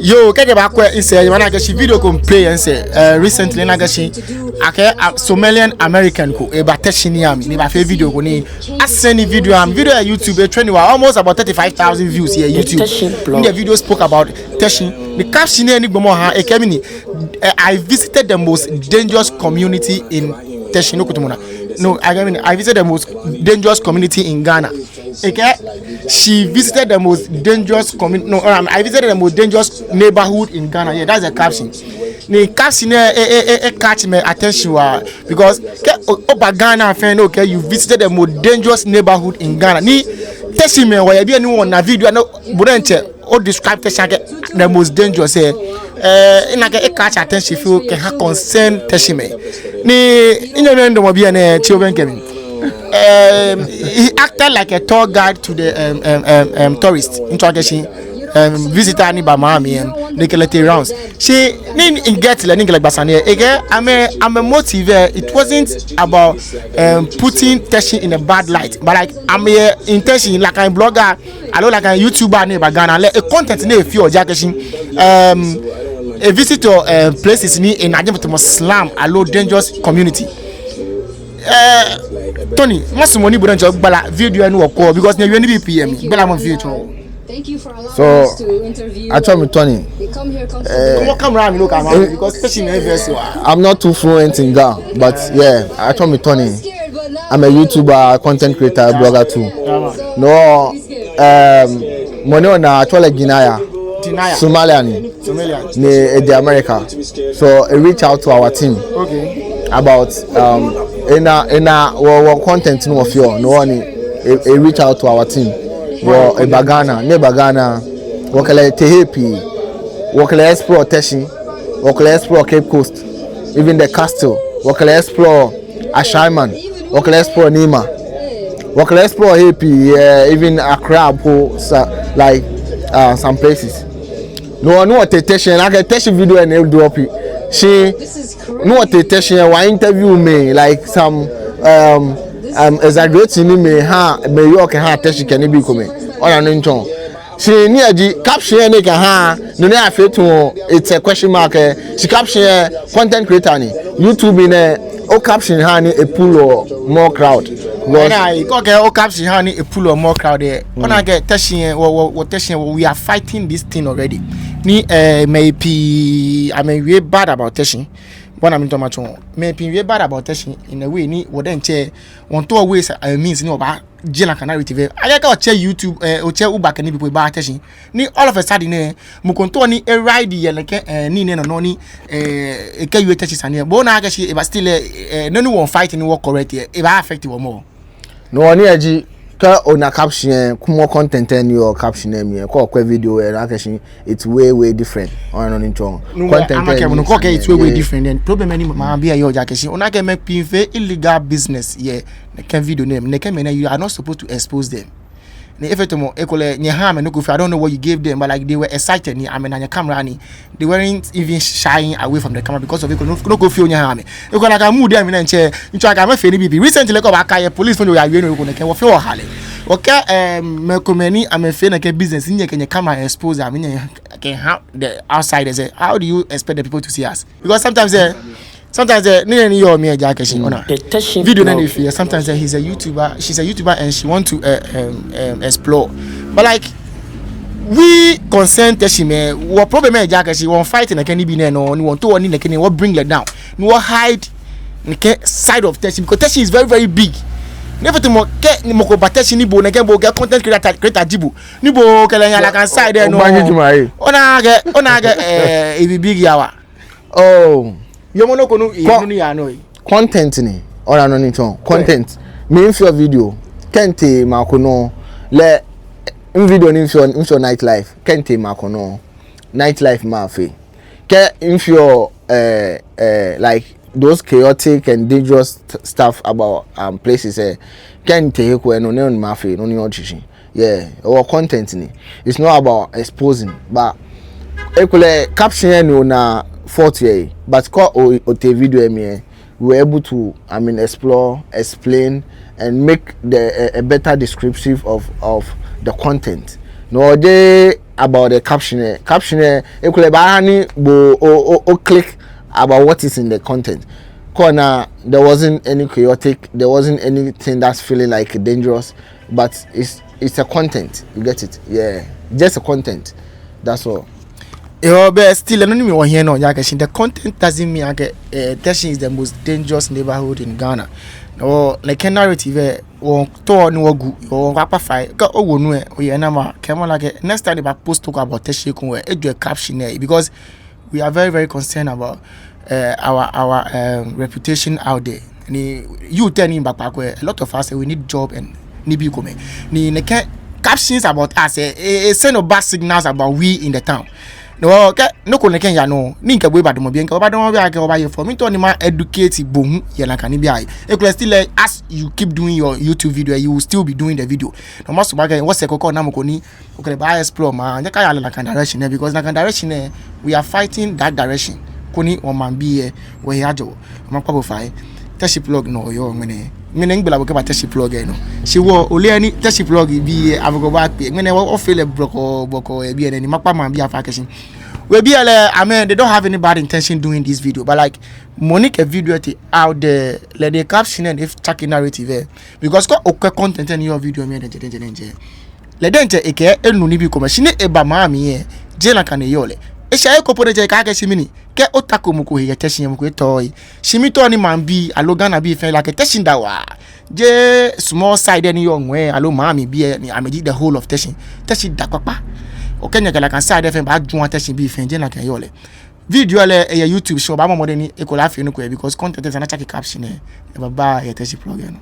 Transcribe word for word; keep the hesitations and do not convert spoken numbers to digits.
Yoo, kɛji obaakwɛ misɛɛ, obaana akɛ shi video ko miiplay yɛ misɛɛ, eh, recently, ni akɛ shi, akɛ, ah, Somalian American ko, eba Teshie ni ami, ni ebafee video ko ni, asɛɛ ni video, ami video yɛ YouTube, etrend waa, almost about thirty-five thousand views yɛ YouTube. Ni the video spoke about Teshie. Ni caption lɛ ni gbɔmɔ ha, ekɛɛ mɛni, eh, "I visited the most dangerous community in Teshie." No, kutumuna. No, I mean, "I visited the most dangerous community in Ghana." Ekɛɛ, "She visited the most dangerous community." No, um, "I visited the most dangerous neighborhood in Ghana." Yeah, that's the caption. Ni caption lɛ, e, e, e, e catch my attention waa, because kɛ o, oba Ghana fɛɛ, no, kɛ you visited the most dangerous neighborhood in Ghana. Ni Teshie mɛi wɔyɛ biɛ ni wɔna video, no, bo diɛŋtsɛ o describe Teshie akɛ the most dangerous, eh. Eh, ena akɛ e catch attention fioo kɛha concern Teshie mɛi. Ni minyɛmi ni damɔ biɛ nɛɛ, Tio Ben Kevin. Um, he acted like a tour guide to the, um, um, um, um, tourist. Miitsɔɔ akɛ shi, um, visitor ni ba maŋ mli, um, ni ekɛ lɛ tee rounds. Shi ni mi get lɛ, ni mikɛ lɛ gba sane lɛ, ekɛɛ amɛ, amɛ motive lɛ, it wasn't about, um, putting Teshie in a bad light, but, like, amɛ intention, like, a blogger, aloo, like, YouTuber ni ba Ghana lɛ, e content ni efeɔ ji akɛ shi, um, e visit, um, places ni ena jɛmɛ tamɔ slum aloo dangerous community. Eh, Tony, masumɔ ni bo diɛŋtsɛ ogbala video lɛ ni wɔkwɛɔ, because nyɛwie nibii pii yɛ mli. Gbalamɔ video lɛ. So, atsɛɔ mi Tony. Eh, come on, camera, mi no camera, eh, because especially in verse, I'm not too fluent in Ga, but yeah, atsɛɔ mi Tony. I'm a YouTuber, content creator, blogger too. No, um, mɔ ni ona, atsɛɔ lɛ Jinaya. Jinaya. Somalia ni. Somalia. Ni ejɛ America. So he reached out to our team. Okay. About, um, ena, ena, wɔ, wɔ content ni wɔfeɔ, no hewɔ ni, he, he reached out to our team. Wɔ, eba Ghana, ni eba Ghana, wɔkɛ lɛ tee he pii. Wɔkɛ lɛ explore Teshie, wɔkɛ lɛ explore Cape Coast, even the castle, wɔkɛ lɛ explore Ashaiman, wɔkɛ lɛ explore Nima, wɔkɛ lɛ explore he pii, eh, even Accra po, sa-, like, uh, some places. No, ni wɔtee Teshie, like, Teshie video lɛ ni e drop. Shi, ni wɔtee Teshie, wɔ interview mɛi, like, some, um, um, exaggerating ni mɛi ha, mɛi yɔɔ kɛha Teshie kɛ nibii komɛi. Ona nɔ ni mitsɔɔ. Shi ni eji caption lɛ ni ekɛha, no ni afee tamɔ, it's a question mark, eh. Shi caption lɛ, content creator ni, YouTube nɛɛ, o caption ha ni e pull-ɔ more crowd. Because ona, kɛkɛ o caption ha ni e pull-ɔ more crowd lɛ. Mm. Ona akɛ Teshie lɛ, wɔ, wɔ, wɔ Teshie lɛ, wɔ, we are fighting this thing already. Ni, eh, mɛi pii, amɛwie bad about Teshie. Bɔ ni mitaoɔ matsɔɔ. Mɛi pii wie bad about Teshie in a way ni wɔ diɛŋtsɛ wɔmiitao ways, eh, means ni wɔbaa je nakai narrative lɛ. Akɛɛ kɛ otsɛ YouTube, eh, otsɛ Uber kɛ nibii po, eba Teshie. Ni all of a sudden lɛ, mɔ ko miitao ni e ride yɛ nɛkɛ, eh, nii nɛɛ nɔ ni, eh, ekɛwie Teshie sane lɛ. Bo ona akɛ shi, eba still lɛ, eh, nɔ ni wɔmiifight ni wɔ correct lɛ, eba affect wɔ moŋ. No hewɔ ni eji, kɛ ona caption lɛ, kwɛmɔ content lɛ ni yɔɔ caption lɛ mli lɛ, kɛ okwɛ video lɛ, ona akɛ shi, it's way, way different. Ona nɔ ni mitsɔɔ. No, content lɛ, kɛ it's way, way different, then problem lɛ ni mabi lɛ yɔɔ ji akɛ shi, ona akɛ mɛi pii fee illegal business yɛ nɛkɛ video nɛɛ mli, nɛkɛ mɛi nɛɛ, you are not supposed to expose them. Ni efee tamɔ, ekolɛ, nyɛha amɛ nɔ ko fioo, I don't know what you gave them, but, like, they were excited, ni amɛna nyɛ camera ni, they weren't even shying away from the camera because of it. Nɔ ko, nɔ ko fioo nyɛha amɛ. Ekolɛ, like, mood lɛ mli nɛɛ, mitsɔɔ akɛ amɛfee nibii pii. Recently, kɛ obaakɛɛ police fɛɛ ni oyawie nɔ ko nɛkɛ, wɔfeɔ wɔha lɛ. Okay, um, mɛi komɛi ni amɛfee nɛkɛ business, ni nyɛkɛ nyɛ camera expose amɛ, nyɛkɛha the outsiders lɛ, how do you expect the people to see us? Because sometimes, eh, sometimes, eh, nii nɛɛ ni yɔɔ mli lɛ ji akɛ shi, ona. Video nɛɛ ni efee lɛ, sometimes, eh, he's a YouTuber, she's a YouTuber and she want to, eh, um, um, explore. But, like, we concern Teshie mɛi, wɔ problem lɛ ji akɛ shi, wɔmiifight nɛkɛ nibii nɛɛ nɔ, ni wɔmiitao ni nɛkɛ nii, wɔ bring it down. Ni wɔ hide nɛkɛ side of Teshie, because Teshie is very, very big. Ni efee tamɔ, kɛ mɔ ko ba Teshie ni bo, nɛkɛ bo, kɛ content creator, creator ji bo. Ni bo, kɛ lɛ yaa nakai side lɛ nɔ. Ona akɛ, ona akɛ, eh, it be big yawa. Oh. Yɔɔmɔ nɔ ko nɔ, nɔ ni yaa nɔ. Content ni, ona nɔ ni mitsɔɔ. Content. Mi mifeɔ video. Kɛ mitee maŋ ko nɔ. Lɛ, mi video ni mifeɔ, mifeɔ night life. Kɛ mitee maŋ ko nɔ, night life mafee. Kɛ mifeɔ, eh, eh, like, those chaotic and dangerous st-, stuff about, um, places, eh. Kɛ mitee he ko lɛ, no nɔŋŋ mafee, no nɔŋŋ yɔɔ shishi. Yeah, wɔ content ni. It's not about exposing, but ekolɛ caption lɛ ni ona fault yɛ, but kɛ o, otee video lɛ mli lɛ, we were able to, I mean, explore, explain, and make the, a, a better descriptive of, of the content. No, jeee about the caption lɛ. Caption lɛ, ekolɛ ebaaha ni bo o, o, o click about what is in the content. Kɛ ona, there wasn't any chaotic, there wasn't anything that's feeling like dangerous, but it's, it's a content, you get it? Yeah, just a content, that's all. Yoo, but still, nɔ ni miwɔ hiɛ nɔ, ya kɛ shi the content doesn't mean akɛ, eh, Teshie is the most dangerous neighborhood in Ghana. No, like, narrative lɛ, wɔtao ni wɔgu, wɔkpa fai. Kɛ owo nɔ lɛ, oyɛ nɔ ni makɛɛ mɔ lɛ akɛ, next time ebaa post talk about Teshie ekoŋŋ lɛ, ejwɛŋ caption lɛ, because we are very, very concerned about, uh, our, our, um, reputation out there. Ni youth lɛ ni baakpa ko lɛ, a lot of us, eh, we need job and nibii komɛi. Ni nɛkɛ captions about us lɛ, e, e send bad signals about we in the town. No, kɛ nɔ ko nɛkɛ yaa nɔ, ni mikɛ bo badamɔ biɛ, mikɛ bo badamɔ biɛ akɛ obaye fɔ. Miitao ni ma educate bo hu yɛ nakai nibii ahe. Ekolɛ still, eh, as you keep doing your YouTube video, you will still be doing the video. No, masumɔ akɛ wɔsɛɛ ko kɛ ona mɔ ko ni okɛ lɛ baa explore maŋ, nyɛkaya lɛ nakai direction lɛ, because nakai direction lɛ, we are fighting that direction. Koni wɔmaŋbii lɛ, wɔhe ajɔ. Makpa bo fai. Teshie Plug nɔ oyɔɔ ŋmɛnɛ. Ŋmɛnɛ miigbala bo kɛba Teshie Plug lɛ nɔ. Shi wɔ, ole ni Teshie Plug bii lɛ, amɛkɛ bo baakpe. Ŋmɛnɛ wɔ, wɔfee lɛ blɔkɔ, blɔkɔ, eh, biɛ nɛɛ ni makpa maŋbii afai akɛ shi. Wɔ biɛ lɛ, I mean, they don't have any bad intention doing this video, but, like, mɔ ni kɛ video lɛ tee out there, lɛ the caption lɛ, if check narrative lɛ. Because kɛ okwɛ content lɛ ni yɔɔ video mli lɛ, jɛ, jɛ, jɛ, jɛ. Lɛ diɛŋtsɛ ekɛɛ enu nibii komɛi, shi ni eba maŋ mli lɛ, jeee nakai ni eyɔɔ lɛ. Eshai eko po diɛŋtsɛ ekɛɛ akɛ shi mɛni, kɛ otako mɔ ko he yɛ Teshie lɛ, mɔ ko etao lɛ. Shi miitao ni maŋbii aloo Ghanabii fɛɛ ale akɛ Teshie da waa. Jeee small side lɛ ni yɔɔ ŋwɛi aloo maŋ mli biɛ ni amɛji the whole of Teshie. Teshie da kpakpa. Okɛ nyɛ kɛ nakai side lɛ fɛɛ baajwɛŋ Teshie bii fɛɛ, jeee nakai eyɔɔ lɛ. Video lɛ, eyɛ YouTube, shi obaamɔ mɔdɛŋ ni ekolɛ afee nɔ ko yɛ, because content lɛ esa ni atsake caption lɛ. Ebaba yɛ Teshie Plug lɛ nɔ.